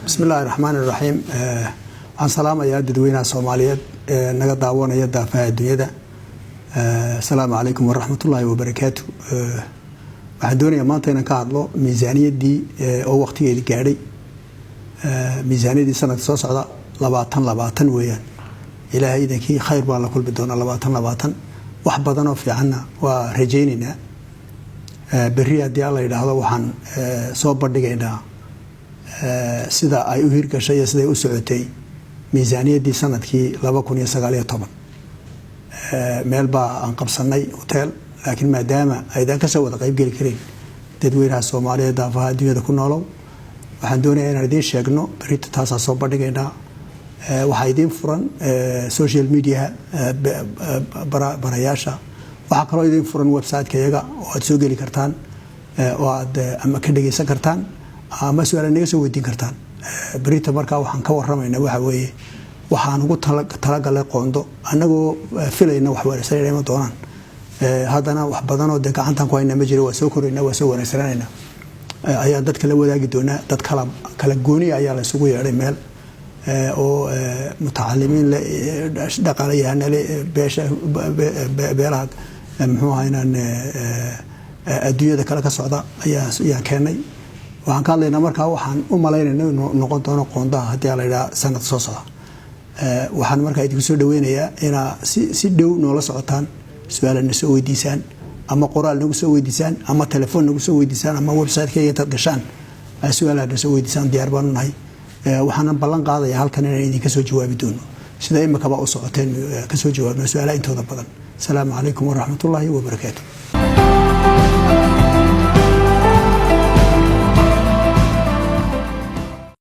Bismi illaahi raxmaan iraxiim. Waxaan salaamayaa dadweynaha Soomaaliyeed ee naga daawanaya daafaha adduunyada. Asalaamu calaykum waraxmatullaahi wabarakaatu. Waxaan doonayaa maanta inaan ka hadlo miisaaniyaddii oo waqtigeedi gaadhay, miisaaniyaddii sanadka soo socda 2020 weeyaan. Ilaahay idankii khayr baan la kulmi doonaa 2020, wax badanoo fiicanna waa rajaynaynaa. Berri haddii Alla yidhaahdo waxaan soo bandhigaynaa sida ay u hirgashay iyo siday u socotay miisaaniyaddii sanadkii 2019. Meel baa aan qabsanay hotel, laakiin maadaama aydan kasoo wada qaybgeli karin dadweynaha Soomaaliyeed daafaha adduunyada ku noolow, waxaan doonayaa inaan idiin sheegno berrito taasaan soo bandhigaynaa. Waxaa idiin furan social mediaha, barayaasha. Waxaa kaloo idiin furan website-ka iyaga oo aad soo geli kartaan oo aad ama ka dhegeysan kartaan ama su-aala naga soo weydiin kartaan. Berita markaa waxaan ka waramaynaa waxa weeye waxaan ugu talagalay qoondo, annagoo filayna wax wanaagsan inay iman doonaan. Haddana wax badanoo dee gacantan ku hayna ma jiro. Waa soo korayna, waa soo wanaagsananayna, ayaan dadka la wadaagi doonaa. Dad kala kala gooniya ayaa la isugu yeedhay meel oo mutacalimiin leh, dhaqaalayahana leh, beesha beelaha muxuu ahaa inaan adduunyada kale ka socda ayaan keenay. Waxaan ka hadlaynaa markaa waxaan u malaynayna inuu noqon doono qoondaha haddii la yidhaha sanad soo socda. Waxaan markaa idinku soo dhaweynayaa inaa si dhow noola socotaan, su-aala na soo weydiisaan, ama qoraal nagu soo weydiisaan, ama telefoon nagu soo weydiisaan, ama website-kayga intaad gashaan su-aalaha na soo weydiisaan. Diyaar baanu nahay. Waxaanan ballan qaadaya halkan inaan idinka soo jawaabi doono sida imikaba u socoteen kasoo jawaabno su-aalaha intooda badan. Asalaamu calaykum waraxmatullaahi wabarakaatu.